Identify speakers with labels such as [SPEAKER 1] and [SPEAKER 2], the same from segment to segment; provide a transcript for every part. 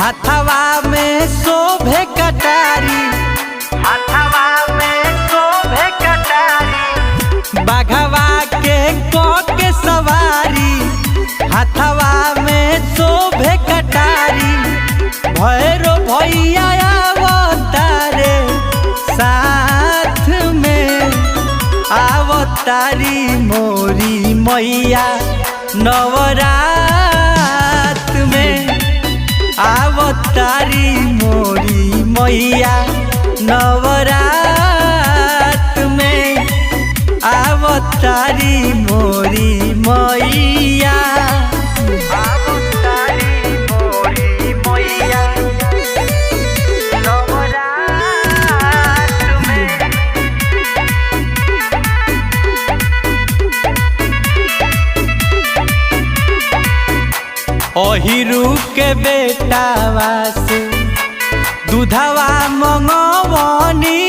[SPEAKER 1] हाथवा में शोभे कटारी,
[SPEAKER 2] हाथवा में शोभे कटारी,
[SPEAKER 1] बाघवा के के सवारी, हाथवा में शोभे कटारी। भैरो भैया आवतारे साथ में, आवतारी मोरी मैया नवरात में, आवतारी मोरी मैया नवरात में, आवतारी मोरी मैया।
[SPEAKER 2] आवतारी मोरी मैया नवरात में।
[SPEAKER 1] अहिरू के बेटावा से दूधवा मंगवनी,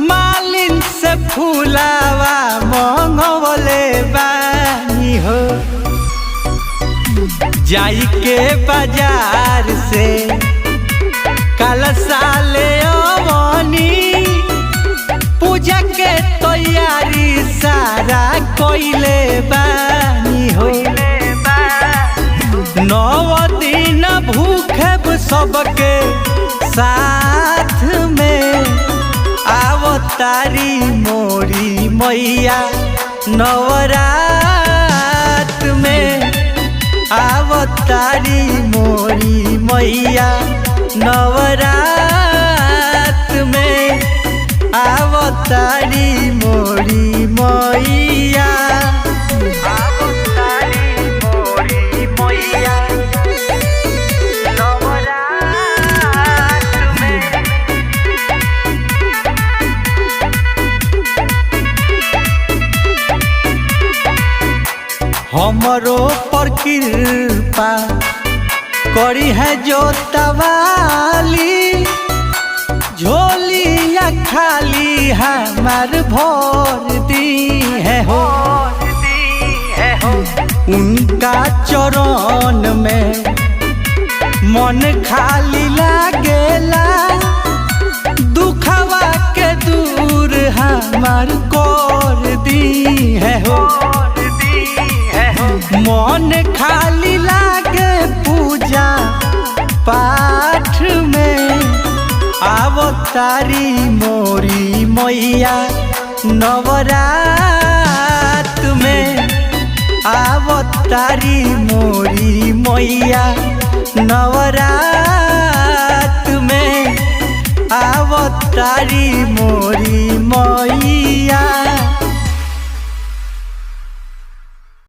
[SPEAKER 1] मालिन से फूलावा मंगवले बानी हो। जाई के बाजार से कल साले अवनी, पूजा के तैयारी सारा कोइले बानी हो। नौ दिन भूखे सबके साथ में, आवतारी मोरी मैया नवरात में, आवतारी मोरी मैया नवरात में, आवतारी मोरी मैया।
[SPEAKER 2] आवतारी मोरी मैया नवरात में।
[SPEAKER 1] हमरो पर कृपा करी है जो तवाली, झोलिया खाली हमार भर दी है हो।
[SPEAKER 2] है हो।
[SPEAKER 1] उनका चरण में मन खाली लागेला, दुखवा के दूर हमार कर दी है हो।
[SPEAKER 2] है हो।
[SPEAKER 1] मन खाली लागे पूजा पाठ में, आवतारी मोरी मैया नवरात में, आवतारी मोरी मैया नवरात में, आवतारी मोरी मैया।